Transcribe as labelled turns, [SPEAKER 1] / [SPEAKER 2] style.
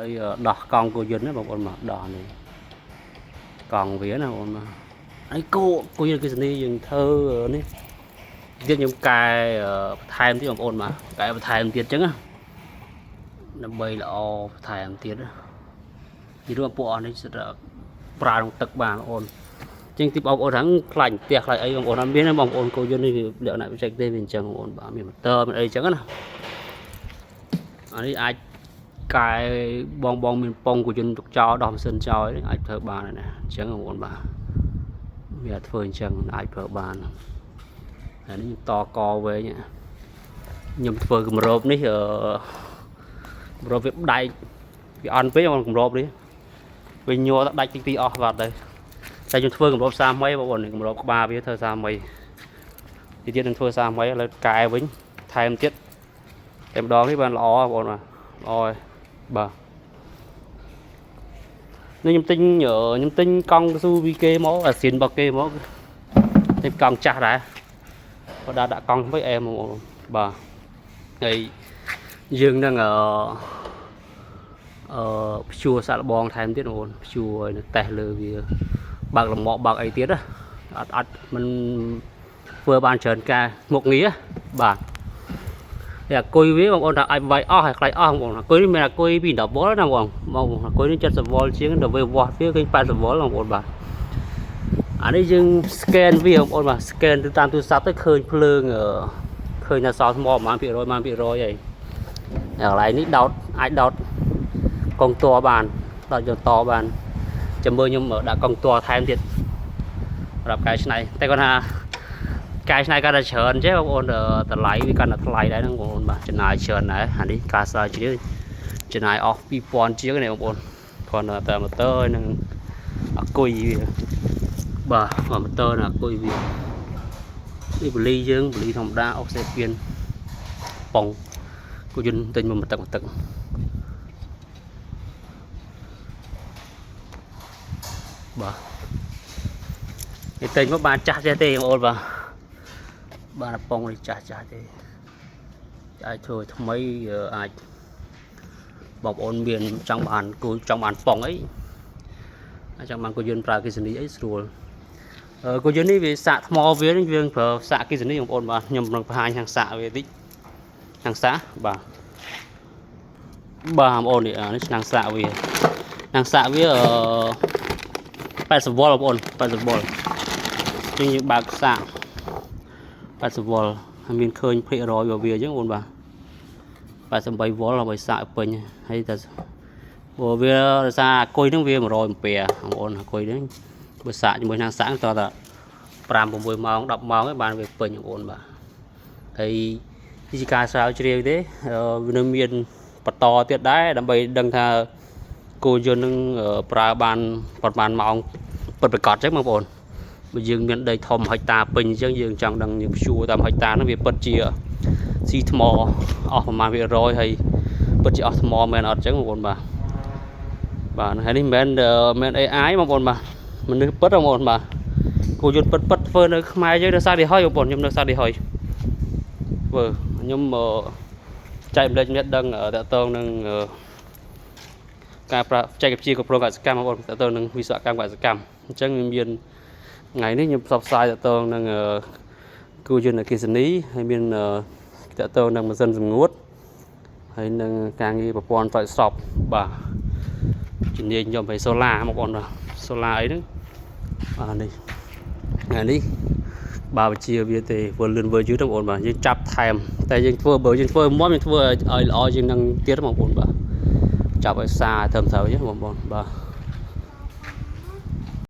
[SPEAKER 1] ហើយដោះកង់គោយន្តណាបងប្អូនមកដោះនេះកង់វាណាបងប្អូនមកហើយគោយន្តអគ្គិសនីយើងធ្វើនេះទៀតខ្ញុំកែបន្ថែមទៀតបងប្អូនមកកែបន្ថែមទៀតអញ្ចឹងណាដើម្បីល្អបន្ថែមទៀតណាពីរួមពួកអស់នេះសិតតែប្រើក្នុងទឹកបានបងប្អូនជាងទីបងប្អូនហ្នឹងខ្លាញ់ផ្ទះខ្លាញ់អីបងប្អូនអត់មានទេបងប្អូនគោយន្តនេះវាលក្ខណៈបច្ចេកទេសវាអញ្ចឹងបងប្អូនបាទមានម៉ូទ័រមានអីអញ្ចឹងណាអានេះអាចកែបងបងមានប៉ុងគោយន្តទុកចោលដោះម៉ាស៊ីនចោលអាចធ្វើបានដែរណាអញ្ចឹងបងប្អូនបាទវាអាចធ្វើអញ្ចឹងអាចប្រើបានហើយនេះខ្ញុំតកវែងខ្ញុំធ្វើគម្របនេះអឺគម្របវាដែកវាអន់ពេកបងគម្របនេះវាញ័រដាច់ទីទីអស់បាត់ទៅតែខ្ញុំធ្វើគម្របសាមីបងប្អូនគម្របក្បាលវាធ្វើសាមីទីទៀតនឹងធ្វើសាមីឥឡូវកែវិញថែមទៀតតែម្ដងនេះបានល្អបងប្អូនបាទល្អហើយបាទនេះខ្ញុំទិញខ្ញុំទិញកង់ស៊ូវីគេមកអាស៊ីនរបស់គេមកទិញកង់ចាស់ដែរបើដាក់កង់ថ្មីអែមបងប្អូនបាទហើយយើងនឹងអឺអឺព្យួរសាក់លបងថែមទៀតបងប្អូនព្យួរឲ្យនៅតេស្តលើវាបើកលំមកបើកអីទៀតណាអត់អត់មិនធ្វើបានច្រើនការមុខងារបាទហើយអាគុយវាបងប្អូនថាអាចវាយអស់ហើយខ្លាចអស់បងប្អូនអាគុយនេះមានអាគុយពី10វ៉ុលណាបងបងអាគុយនេះ70វ៉ុលជាងដល់វាវាស់វាឃើញ80វ៉ុលបងប្អូនបាទអានេះយើង scan វាបងប្អូនបាទ scan ទៅតាមទូរស័ព្ទទៅឃើញភ្លើងឃើញថាសល់ថ្មប្រហែលភាគរយប្រហែលភាគរយហើយកន្លែងនេះដោតអាចដោតកងតបានដោតយកតបានចាំមើលខ្ញុំដាក់កងតថែមទៀតសម្រាប់កែច្នៃតែគាត់ថាកែច្នៃកាន់តែច្រើនចេះបងប្អូនតម្លៃវាកាន់តែថ្លៃដែរហ្នឹងបងប្អូនបាទចំណាយច្រើនដែរអានេះការស្រាវជ្រាវចំណាយអស់2000ជាងនេះបងប្អូនគ្រាន់តែម៉ូទ័រនិងអាគុយវាបាទម៉ូទ័រនិងអាគុយវានេះបលីយើងបលីធម្មតាអុកសេពៀនប៉ុងគូយន្តទិញមកទឹកទឹកបាទនេះទិញមកបានចាស់ចេះទេបងប្អូនបាទបានប៉ុងនេះចាស់ចាស់ទេអាចធ្វើថ្មីអាចបងប្អូនមានចង់បានគូចង់បានប៉ុងអីអាចចង់បានគូយន្តប្រើអគ្គិសនីអីស្រួលគូយន្តនេះវាសាកថ្មវាយើងប្រើសាកអគ្គិសនីបងប្អូនបាទខ្ញុំនឹងបង្ហាញខាងសាកវាតិចខាងសាកបាទបាទបងប្អូននេះនេះឆ្នាំងសាកវាឆ្នាំងសាកវាអឺ80វ៉ុលបងប្អូន80វ៉ុលជាងយើងបើកសាក80វ៉ុលហើយមានឃើញភាគរយរបស់វាអញ្ចឹងបងប្អូនបាទ88វ៉ុលដើម្បីសាកពេញហើយតែព្រោះវាដោយសារអាគុយហ្នឹងវា100អាំពែបងប្អូនអាគុយហ្នឹងបើសាកជាមួយឆ្នាំងសាកតើតែ5 6ម៉ោង10ម៉ោងឯងបានវាពេញបងប្អូនបាទហើយនេះជាការស្រាវជ្រាវទេវានៅមានបន្តទៀតដែរដើម្បីដឹងថាគោយន្តនឹងប្រើបានប្រហែលម៉ោងពិតប្រាកដអញ្ចឹងបងប្អូនបើយើងមានដីធំហិកតាពេញអញ្ចឹងយើងចង់ដឹងយើងព្យួរតាមហិកតាហ្នឹងវាពិតជាស៊ីថ្មអស់ប្រហែលភាគរយហើយពិតជាអស់ថ្មមែនអត់អញ្ចឹងបងប្អូនបាទបាទហើយនេះមិនមែន AI បងប្អូនបាទមនុស្សពិតបងប្អូនបាទគោយន្តពិតពិតធ្វើនៅខ្មែរយើងនៅសាឌីហុយបងប្អូនខ្ញុំនៅសាឌីហុយធ្វើខ្ញុំចែកម្លែកអ្នកដឹងតកតងនឹងការប្រើបច្ចេកវិទ្យាគ្រប់គ្រងកសិកម្មបងប្អូនតកតងនឹងវិស្វកម្មកសិកម្មអញ្ចឹងមានថ្ងៃនេះខ្ញុំផ្សព្វផ្សាយតកតងនឹងគោយន្តអគ្គិសនីហើយមានតកតងនឹងម៉ាស៊ីនសម្ងួតហើយនឹងការងារប្រព័ន្ធស្រោចស្រពបាទជំនាញខ្ញុំឲ្យសូឡាបងប្អូនបាទសូឡាអីហ្នឹងបាទនេះថ្ងៃនេះបើវិជាវាទេធ្វើលឿនធ្វើយឺតបងប្អូនបាទយើងចាប់ថែមតែយើងធ្វើបើយើងធ្វើមុំយើងធ្វើឲ្យល្អជាងនឹងទៀតបងប្អូនបាទចាប់ឲ្យសាត្រឹមត្រូវចឹងបងប្អូនបាទ